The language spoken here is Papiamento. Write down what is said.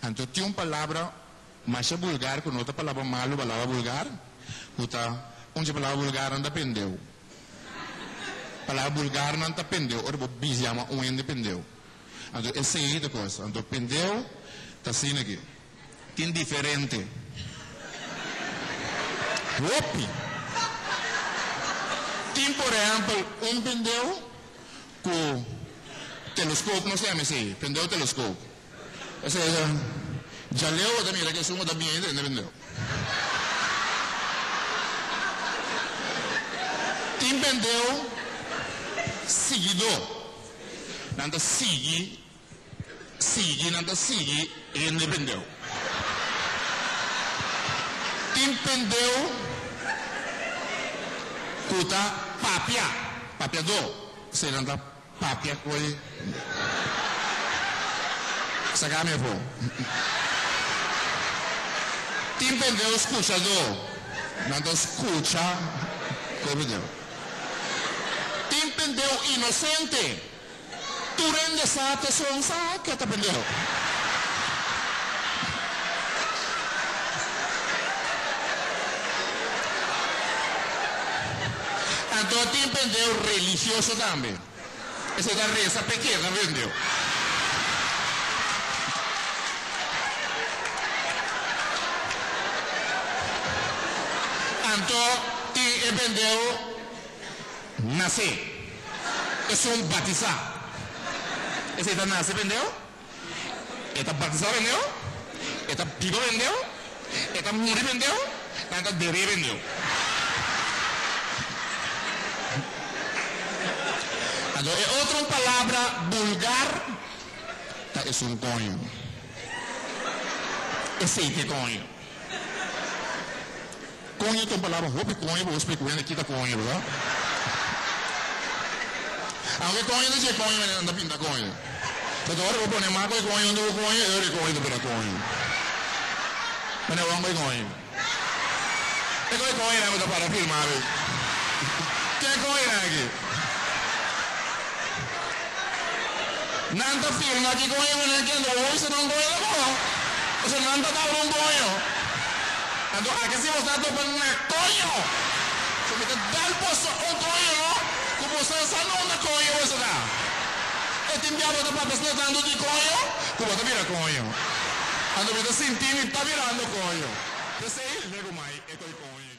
Anto tin un palabra masha bulgar ku no ta palabra malu, palabra bulgar, ku ta un dje palabra bulgarnan ta pendeu. Palabra bulgarnan ta pendeu ora bo bisa yama un hende pendeu. Anto esei ta kos. Anto pendeu ta asina aki. Tin diferente. Hopi. Tin por ehèmpel un pendeu ku teleskop, nos ta yama esei, pendeu teleskop. Esei ta djaleu bo ta mira ku esun ku ta bini ta hende pendeu. Tin pendeu siguidó. Nan ta sigui, sigui, nan ta sigui hende pendeu. Tin pendeu ku ta papia, papiadó. Esei nan ta papia ku e Saka mi afó. Tin pendeu skuchadó. Nan ta skucha ku e pendeu. Tin pendeu inosente. Tur hende sa ku esun sa ke ta pendeu. Anto tin pendeu religioso tambe. Esei ta resa p'e keda pendeu. Anto tin e pendeu Nase. Esun batisá. Esei ta nase bendeu? E ta batisá bendeu? E ta biba bendeu? E ta muri bendeu? Nan ta der'é bendeu. Anto e otro un palabra bulgar ta esun koño. Esei ta e koño. Koño ta un palabra hopi koño bo splika hende kita koño berdad? Aunke koño ta dje koño manera nan ta pinta koño. Pasobra ora bo pone mas ku e koño huntu ku koño e ora e koño ta bira koño. Manera wak ku e koño. E koe koñonan ku ta para filma be. Ke koñonan aki? Nan ta filma ki koño ku nan kende bo hopi nan koño ta koho. Pasobra nan ta tabata un koño. Anto aki si boso a topa na koño. So mi ta dal boso un koño no ku boso no sa nunda koño boso ta. E tin bia bo ta papia asina tantu di koño ku bo ta bira koño. Anto mi ta sinti mi ta birando koño. P'esei legu mai e koy koño.